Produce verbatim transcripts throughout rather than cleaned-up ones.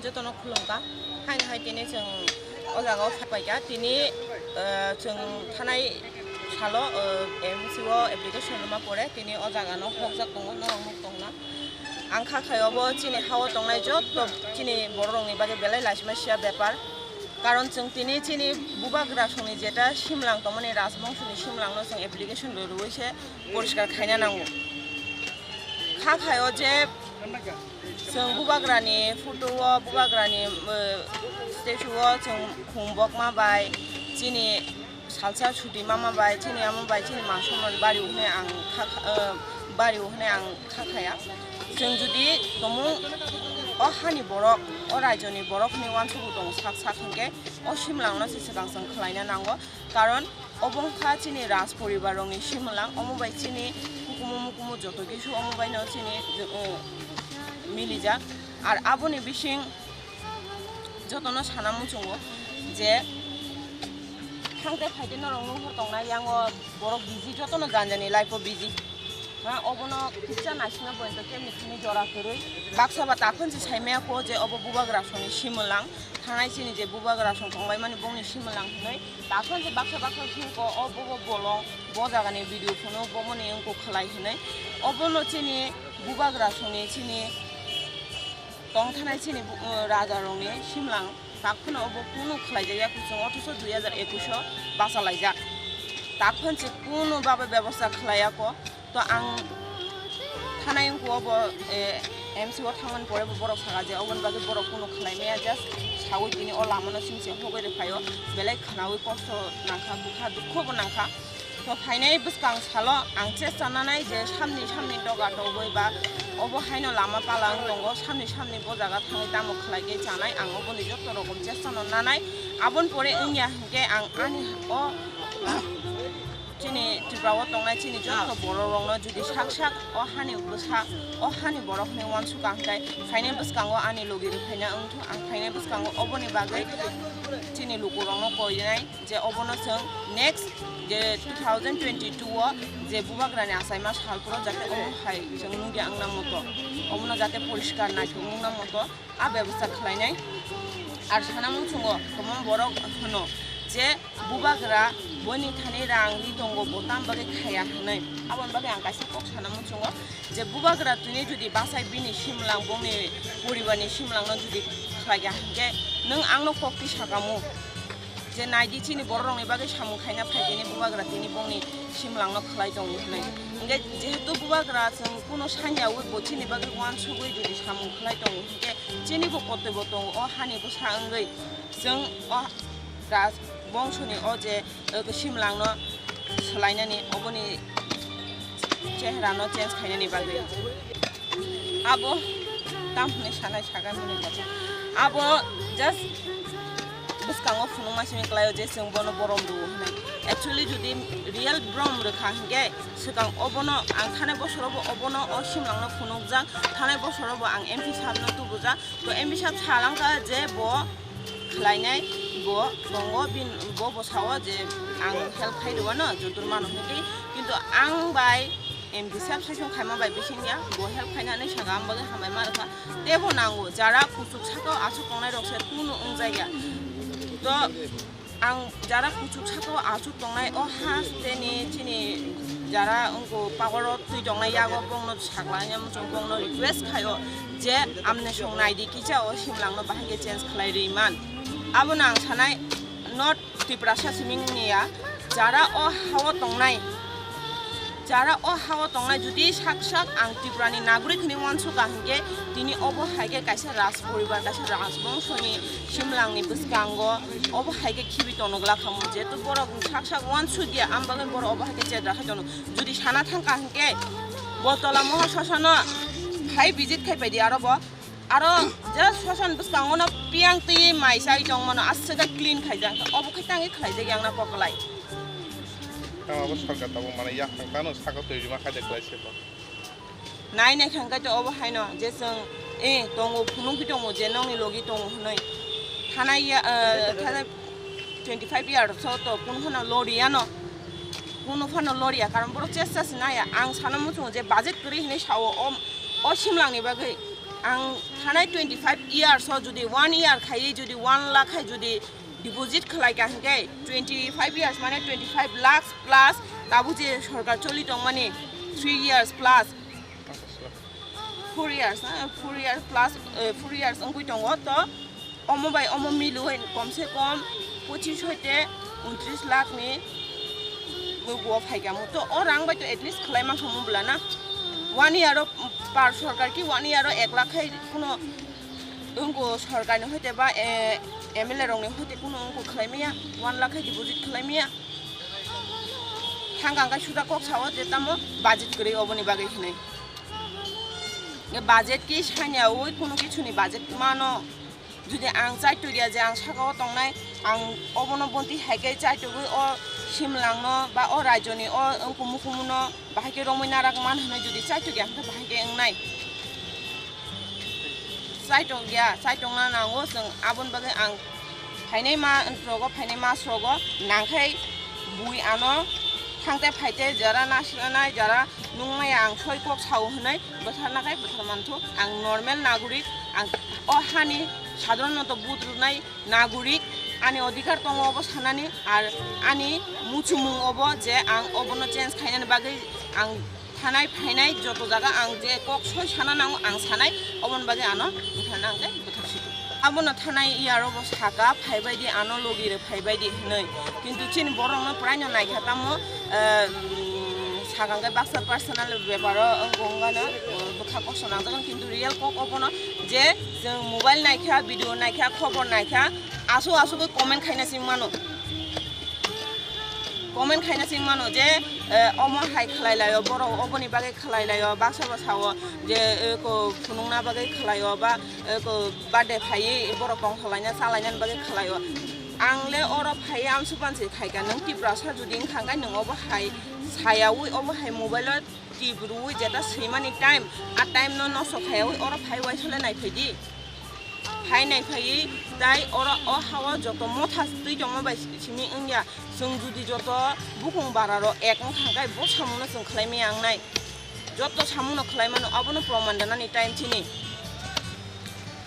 Jotono khulumkha. Haino hai tini chwng o jaga o phai paikha. Tini, eh, chwng thanai salo, eh, M C o application rwma pore tini o jaga no hokjak tongo, norok nuk tongna. Ang kha khai obo chini ha o tongnai joto chini borok rokni bagwi belai laisima sia bepar. Karon chwng tini chini bubagra songni jeta simlang tongmani rajbongshoni simlangno chwng application rwrwi se poriskar khaina nango. Kha khai o je chwng bubagrani photo o bubagrani, eh, statue o chwng khum bokma bai chini salsa suti mama bai chini ama bai chini mangso bari hwnwi ang kha, eh, bari hwnwi ang kha khaya. Chwng jodi tomung o hani borok, o raijoni borok hwnwi uansukgo tongo sak sak hwnkhe o simlangno se swkang chwng khwlaina nango. Karon obo wngkha chini raj poribar rokni simlang, omo bai chini hukumu mukumu joto kisu omo baino chini, eh, milijak. Ar aboni bising jotono sana muchungo je thangte phaite norok nukho tongnai yango borok busy, jotono jani jani life o busy. Ha, obono kisa naisingna poito kemni thani jora kwrwi. Baksa ba takhon se saimaya kho je obo bubagra songni simlang. Thanai chini je bubagra song tongbai mani bongni simlang hinwi. Takhon se baksa baksa singko o bobo bolong, bo jagani video phunuk, bomoni wngkuk khlai hinwi. Obono chini bubagra songni chini tongthanai chini bu-, uh, raja rokni simlang. Takhon obo kunu khlaijakya kuchung, othoso dui hajar ekush o bachalaijak. Takhon se kunu baba bebosta khlaiyakho. To ang thanai wngkha obo, eh, M C o thangmani pore bo borok saka je oboni bagwi borok kunu khlai maya, just sawi tini o lamano sing sing hogwi rwphaio, belai khwnawi kosto nangkha, bwkha dukho bo nangkha. To phainai bwskang salo ang chesta nanai je samni samni doga togwi ba obo haino lama pala wng tongo, samni samni bo jaga thangwi tamo khlai khe chanai, ang oboni joto rokom chesta no nanai. Aboni pore wngya hinkhe ang ani o Chini Tripura o tongnai chini joto borok rokno jodi sak sak o hani bwsa, o hani borok hinwi uansukha hwnkhe phainai bwskango ani logi rwphaina wngthung, ang phainai bwskango oboni bagwi chini lukurokno koinai je obono chwng next je two thousand twenty-two o je bubagrani achaima sal phuru jate omo hai chwng nungya wngna muto, omono jate poriskar naithok wngna muto. A bebosta khlainai. Ar sana muchungo kwbangma borok hwno je bubagra boni thani rang ri tongo, bo tam bagwi khaya hwnwi. Aboni bagwi ang kaisa kok sana muchungo je bubagra tini jodi bachai bini simlang, bongni poribarni simlangno jodi khlaiya hwnkhe nwng angno kok twi sakamu. Je naidi chini borok rokni bagwi samung khaina phaikhe ni bubagra tini bongni simlangno khlai tongo hinwi. Hinkhe jehetu bubagra chwng kuno sanyaui bo chini bagwi uansugui jodi samung khlai tongo hinkhe chini bo kotoi bo tongo o hani bwsa wngwi chwng o raj bongsoni o je, eh, simlangno swlainani oboni chehrano change khainani bagwi. Abo tam hwnwi sanai sagan hwnwi khe abo just bwskango phunukma simi kwlaio je chwng bono borom rwo hwnwi. Actually jodi real borom rwkha hinkhe swkang obono ang thanai bosorobo obono o simlangno phunukjak, thanai bosorobo ang M P sabno tubujak. To M P sab salangkha je bo khlainai, bo tongo, bin, bo, bo sao je ang help khai rwano joto mano hwnwi, kintu ang bai M P sab saichung khaima bai bising ya, bo help khainani saka ang bagwi hambai ma rwkha. Tebo nango, jara kuchuk saka o aswk tongnai rok se kunu wngjakya. To Ang jara kuchuk saka o achuk tongnai o hasteni chini jara wngkha power o twi tongnai yago bongno saklai muchung bongno request khaio je amne song naidi kisa o simlangno bahai khe change khlai rwi man. Abono ang sanai not Tiprasa siming niya jara o hao tongnai Jara o hao tongnai jodi sak sak ang Tripurani nagorik hinwi uansukha hinkhe tini obo hai khe kaisa raj poribar, kaisa rajbongshoni simlangni bwskango obo hai khe khibi tono glak khamu. Jehetu borok sak sak uansukya, ang bagwi borok obo hai khe chedra khai tono. Jodi sana thangkha hinkhe bo tola mohor sasano hai visit khai paidi aro bo. Aro je soson bwskango no piyang twi mai chai tong mano aswk clean khaijak obo khe tangwi khlaijak yang na pokolai. Tamo bo sorkar tabuk mane yaphang tano saka twi rima khai de khlai se bo. Nai nai khang khe to obo haino je chwng e tongo phunuk phi tongo je nongni logi tongo hwnwi. Thanai ya, eh, thanai twenty five years so to kun phano loriya no. Kuno phano loriya karon borok chesta se naya. Ang sana muchungo je budget kwrwi hinwi sao o, o simlangni bagwi. Ang thanai twenty five years o jodi one year khaiwi jodi one lakh khai jodi deposit khlai ka hinkhe twenty five years mane twenty five lakhs plus tabuk je sorkar choli tongmani three years plus, four years, ha, four years plus, eh, four years wngwi tongo to omo bai omo milwi komse kom pochis hoite untris lakh ni bo phaikamo to o rang bai to at least khlai mankha mo bwlana one year o par sorkar ki one year o ek lakh khai kuno wngko sorkar ni hoite ba, eh, M L A rok ni hoite kuno wngko khlai maya one lakh khai deposit khlai maya thang kang kai suda kok sao je tamo budget kwrwi oboni bagwi hinwi. Ye budget ki sanya oi kuno kichuni budget mano. Jodi ang chaitokya je ang saka o tongnai, ang obono bonti hai khe chaitogwi o simlangno ba o rajyoni o wngkhumu khumuno bahai khe romwi narak man hwnwi jodi chaitokya hwnkhe bahai khe wngnai. Chaitokya, chaitokna nango chwng aboni bagwi ang phainai ma rogo, phainai mas rogo nangkhai bui ano thangte phaite jara nasranai jara nungmaya ang soi kok sao hwnwi bwtharna khai bwthar manthu. Ang normal nagorik, ang o hani sadharanto vote rwnai nagorik, ani odhikar tongo obo sanani, ar ani muchumung obo je ang obono change khainani bagwi ang thanai phainai joto jaga ang je kok soi sana nango ang sanai, oboni bagwi ano bwtharna hwnkhe bwthar situ. Abono thanai iyaro bo saka phaibaidi ano logi rw phaibaidi hwnwi, kintu chini borokno praino naikha tamo, eh, mm, saka hwnkhe baksa personal beparo wngkha wngkha no, eh, bwkha kok swnamjak kintu real kok obono je chwng mobile naikha, video naikha, khobor naikha, aswk aswk khe comment khaina sing mano. Comment khaina sing mano je, eh, omo hai khlai laio borok, oboni bagwi khlai laio, baksa bo sao je, eh, ko phunukna bagwi khlaio ba, eh, ko birthday phaiwi borok tong khalaina chalaina bagwi khlaio. Ang le oro phaiwi amsuk pansi khaika, nwng Tiprasa jodi wngkha khe nwng obo hai sayawi obo hai mobile o tip rwui jeta swimani time, a time no nosto khaiwi oro phai uaisole naiphai di. Phai naiphaiwi tai oro o hao joto motha twi tongma bai simi wngya. Chwng jodi joto bukung bara rok ek wngkha khe bo samungno chwng khlai maya wngnai. Joto samungno khlai mano abono proman rwnani time chini.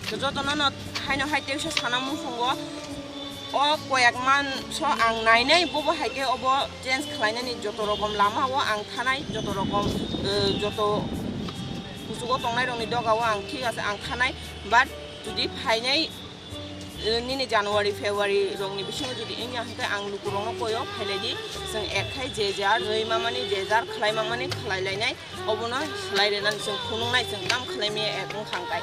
Jotono no haino hai teisa sana muchungo o koyak manso ang nainai bobo hai khe obo change khlainani joto rokom lama o ang thanai joto rokom, eh, joto kuchugo tongnai rokni doga o ang thik ase ang thanai, but jodi phainai, eh, nini January February rokni bisingo jodi wngya hwnkhe ang lukurokno koyo phailai di, chwng ek khai je jar rwi mamani je jar khlai mamani khlai lainai. Obono slai rwnani chwng phunuknai chwng kam khlai maya ek wngkha hwnkhe.